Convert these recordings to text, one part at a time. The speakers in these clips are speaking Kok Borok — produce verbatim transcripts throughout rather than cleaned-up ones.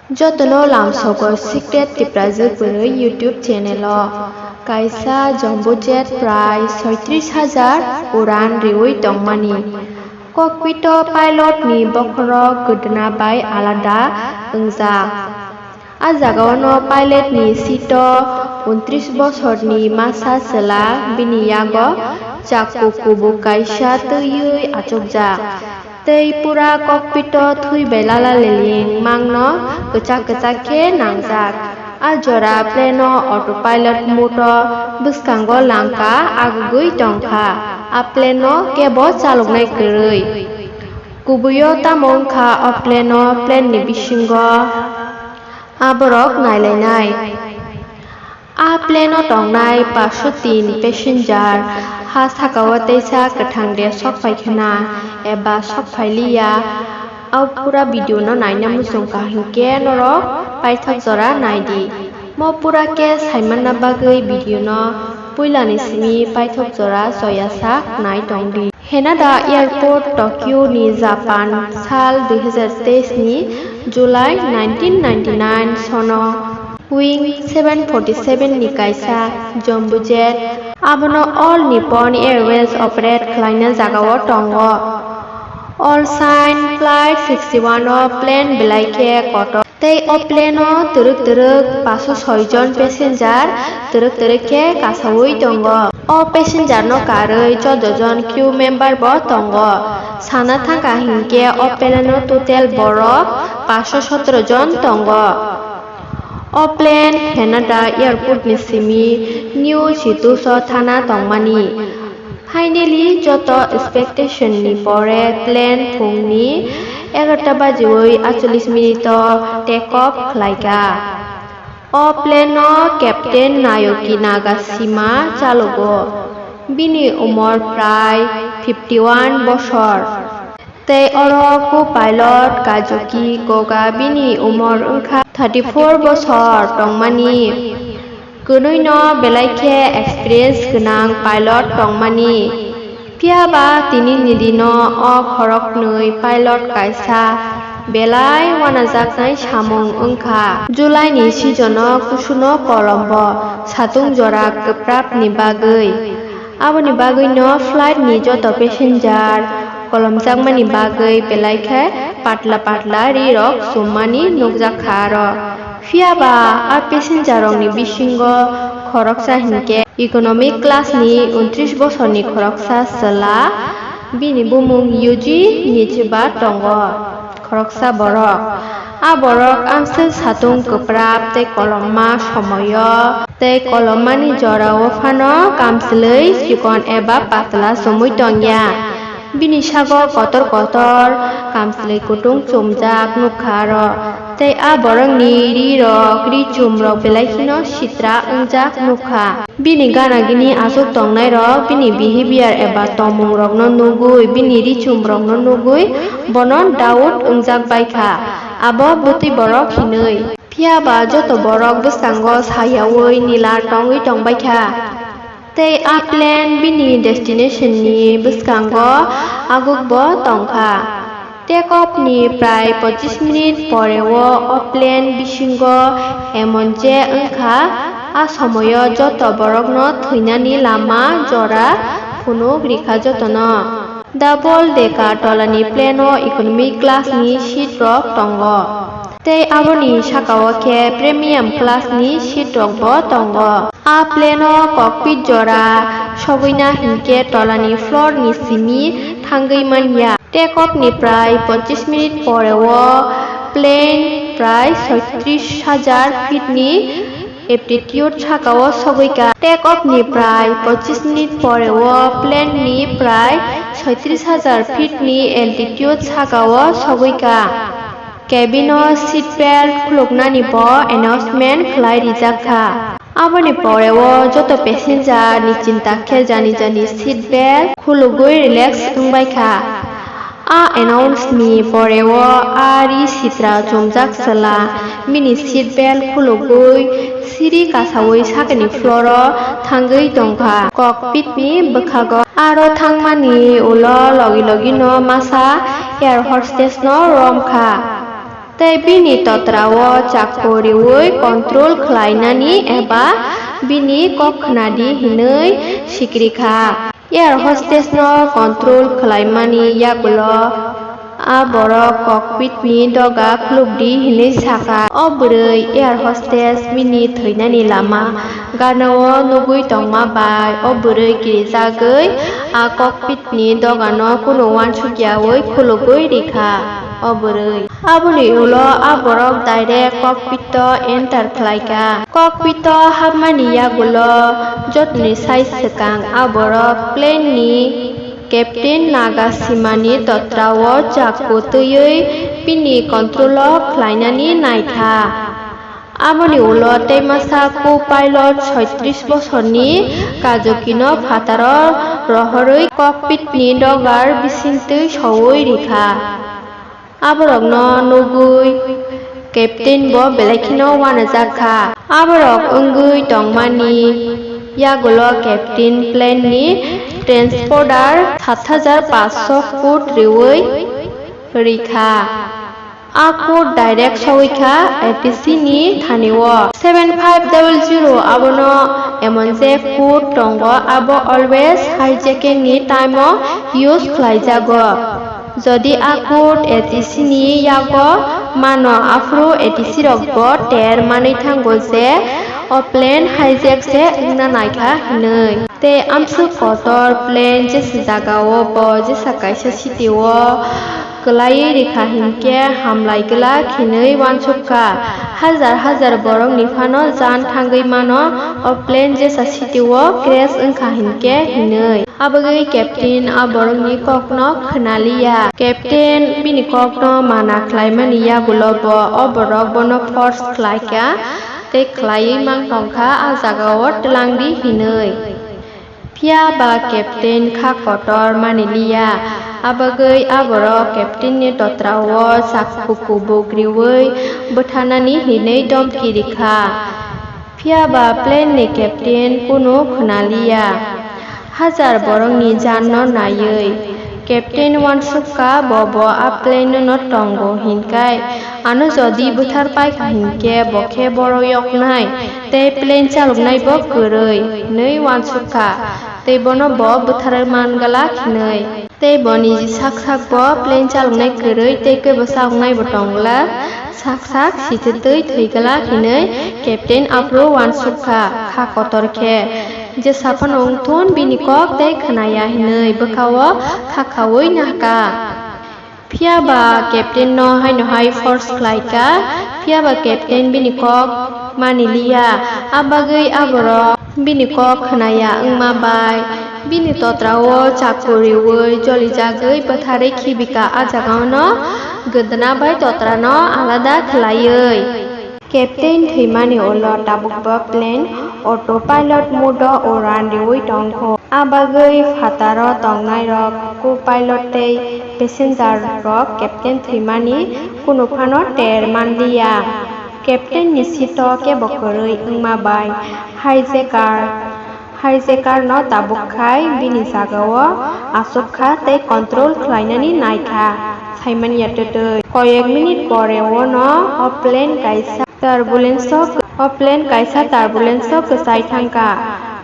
Jotono lamsogo Secret Tiprajwk hwnwi YouTube channel o kaisa jumbo jet prai soitris hajar uran riwi tongmani. Cockpit o pilot ni bokhorok gwdna bai alada wngjak. A jagao no pilot ni seat o untris bosorni masa chwla bini yago chakku kubuk kaisa twiwi achukjak. Tei pura cockpit o thwi bai lala liling mangno kwchak kwchak khe nangjak. A jora plane o autopilot mode o bwskango langka agugwi tongkha. A plane no kebo chaloknai kwrwi. Kubui o tamo wngkha o plane o plane ni bisingo a borok nailainai. A plane o tongnai paanch sho tin passenger ha saka o teisa kwthang de sok phai khna eba sok phai liya. A pura video no naina muchung kha hinkhe norok paithak jora nai di. Mo pura khe saimanna bagwi video no puila ni simi paithak jora choya sak nai tong di. Haneda Airport, Tokyo ni Japan, sal dui hajar teis ni July nineteen ninety nine sono Boeing seven forty seven ni kaisa jumbo jet, abono All Nippon Airways operate khlaina jagao tongo. All Sign Flight sixty one o plane belai khe kotor. Tei o plane o twrwk twrwk paanch sho soi jon passenger twrwk twrwk khe kasaui tongo. O passenger no karwi choudo jon crew member bo tongo. Sana thangkha hinkhe o plane o total borok paanch sho sotoro jon tongo. O plane Haneda Airport ni simi New Chitose o thana tongmani. Finally, joto expectation ni pore plane phungni egarota bajiwi aatchollish minute o take off khlaikha. O plane no Captain Naoki Nagashima chalogo. Bini umor prai fifty one bosor. Tei oro co-pilot Kazuki Koga bini umor wngkha thirty four bosor tongmani. Kwnwi no belai khe experience gwnang pilot tongmani. Phiya ba tini ni dino o khoroknwi pilot kaisa belai uanajaknai samung wngkha. July ni season o kusuno kolombo satung jora kwprap ni bagwi. Aboni bagwi no flight ni joto passenger kolomjakmani bagwi belai khe patla patla ri rok chummani nukjak kha aro. Phiya ba a passenger rokni bisingo khoroksa hinkhe economic class ni untris bosorni khoroksa chwla, bini bumung Yuji Nichiba tongo. Khoroksa borok. A borok amswk satung kwprap tei kolomma somoio tei kolommani jorao phano kamchwlwi chikon eba patla chumui tongya. Bini sago kotor kotor kamchwlwi kutung chumjak nukha aro. Tei a borokni rirok, ri chumrok belai kheno sitra wngjak nukha. Bini gana gini achuk tongnairok bini behavior eba tongmungrokno nugwi, bini ri chumrokno nugwi bono doubt wngjak baikha. Abo bwtwi borok hinwi. Phiya ba joto borok bwskango sayaui nila tongwi tongbaikha. Tei a plane bini destination ni bwskango agukbo tongkha. Take off ni prai pochis minute pore o, o plane bisingo emon je wngkha, a somoio joto borokno thwinani lama jora phunuk rikha jotono. Double decker tolani plane o economy class ni seat rok tongo. Tei aboni sakao khe premium class ni seat rok bo tongo. A plane o cockpit jora sogwina hinkhe tolani floor ni simi thangwi manya. Take off ni prai pochis minute pore o plane prai soitris hajar feet ni altitude sakao sogwikha. Take off ni prai pochis minute pore o plane ni prai soitris hajar feet ni altitude sakao sogwikha. Cabin o seat belt khuluknani bo announcement khlai rijak kha. Aboni pore o joto passenger ni chinta khe jani jani seat belt khulugwi relax wngbai kha. A announce ni pore o a ri sitra chumjak chwla bini seat belt khulugwi siri kasaui sakni floor o thangwi tongkha. Cockpit ni bwkhago aro thangmani ulo logi logi no masa air hostess no romkha. tei bini totra-o chakku riui control khlainani eba bini kok khnadi hinwi sikrikha. Air hostess no control khlaimani yagulo a borok cockpit ni doga khulukdi hinwi sakha. O bwrwi air hostess bini thwinani lama ganao nugwi tongma bai o bwrwi kirijagwi a cockpit ni dogano kunu uansukyaui khulugwi rikha o bwrwi. Aboni ulo a borok direct cockpit o enter khlaikha. Cockpit o hapmani yagulo jotoni sai swkang a borok plane ni captain Nagashima ni totra o chakku twiwi bini control o khlainani naikha. Aboni ulo tei masa co-pilot soitris bosorni Kazukino phataro rohorwi cockpitni dogar bisingtwi soui rikha. Aborokno nugwi captain bo belai kheno uanajak kha. Aborok wngwi tongmani yagulo captain plane ni transponder sat hajar paanch sho foot riui rikha. A code direct sogwi kha A T C ni thani o. Seven five double zero abono emon je code tongo, abo always hijacking ni time o use khlaijago. Jodi a code A T C ni yago mano, aphuru A T C rok bo ter manwi thango je o plane hijack se wngna naikha hinwi. Tei amswk kotor plane jesa jagao bo jesa kaisa city o kwlaiwi rikha hinkhe hamlai glak hinwi uansukha. Hajar hajar borokni phano jan thangwi mano, o plane jesa city o crash wngkha hinkhe hinwi. Abagwi captain a borokni kokno khwnaliya. Captain bini kokno mana khlaimani yagulo bo o borok bono force khlaikha tei khlaiwi mantongkha a jagao twlangdi hinwi. Phiya ba captain kha kotor maniliya, abagwi aborok captain ni totra o chakku kubuk riui bwtharnani hinwi domki rikha. Phiya ba plane ni captain kunu khwnaliya. Hajar borokni janno naiwi captain uansukha, bo bo a plane no tongo hinkai ano jodi bwthar paikha hinkhe bo khe borok yoknai tei plane chaloknai bo kwrwi hinwi uansukha tei bono bo bwtharwi man glak hinwi. Tei bo niji sak sak bo plane chaloknai kwrwi tei kebo chaloknai bo tong glak, sak sak sitwtwi thwi glak hinwi captain aphuru uansukha kha kotor khe. Jesa phano wngthun bini kok tei khwnaya hinwi bwkhao kha khaui nahka. Phiya ba captain no haino hai force khlaikha, phiya ba captain bini kok maniliya, a bagwi aborok bini kok khwnaya wngma bai bini totra o chakku riui jolijagwi bwtharwi khibika, a jagao no gwdna bai totra no alada khlaiwi. Captain thwimani ulo tabukbo plane autopilot mode o uran riui tongkho. A bagwi phataro tongnairok co-pilot tei passenger rok captain thwimani kunu phano ter manliya. Captain ni seat o kebo kwrwi wngma bai hijacker Hijacker no tabuk khai bini jagao achuk kha tei control khlainani nai kha, saimanya twtwi. Koyek minute pore o no o plane kaisa turbulence o, o plane kaisa turbulence o kwchai thang kha.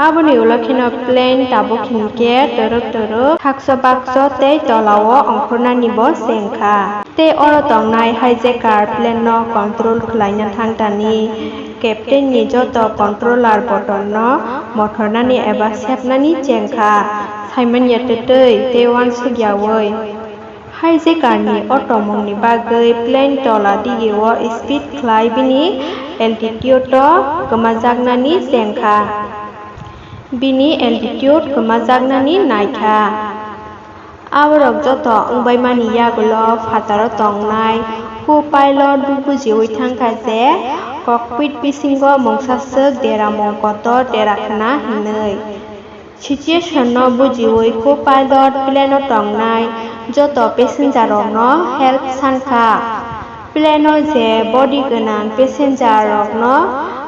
Aboni ulo kheno plane tabuk hinkhe twrwk twrwk hakcho bakcho tei tolao ongkhornani bo cheng kha. Tei oro tongnai hijacker plane no control khlaina thangtani captain ni joto controller button no mothornani eba sepnani chengkha, saimanya twtwi tei uansukyaui. Hijacker ni o tongmungni bagwi plane tola digio speed khlai bini altitude o kwmajaknani chengkha, bini altitude kwmajaknani naikha. Aborok joto wngbaimani yagulo phataro tongnai co-pilot bo bujiui thangkha je cockpit bisingo mungsaswk deramung kotor dera khna hinwi. Situation no bujiui co-pilot plane o tongnai joto passenger rokno help sankha. Plane o je body gwnang passenger rokno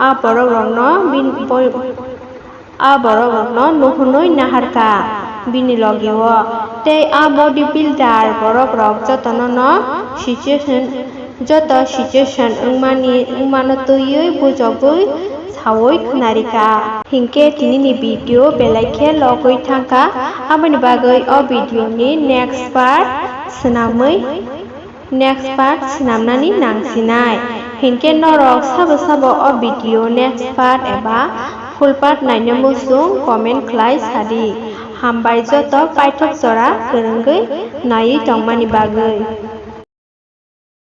a borok rokno bin-, bo-, a borok rokno nuhunwi naharkha bini logio, tei a body builder borok rok jotono no situation, Joto situation wngmani wngmano twiwi bujogwi sawi khwnarikha. Hinkhe tinini video belai khe logwi thangkha, aboni bagwi o video ni next part swnamwi next part swnamnani nangsinai. Hinkhe norok sabo sabo o video next part eba full part naina muchung comment khlai sadi. Hambai joto paithak jora kwrwngwi naiwi tongmani bagwi.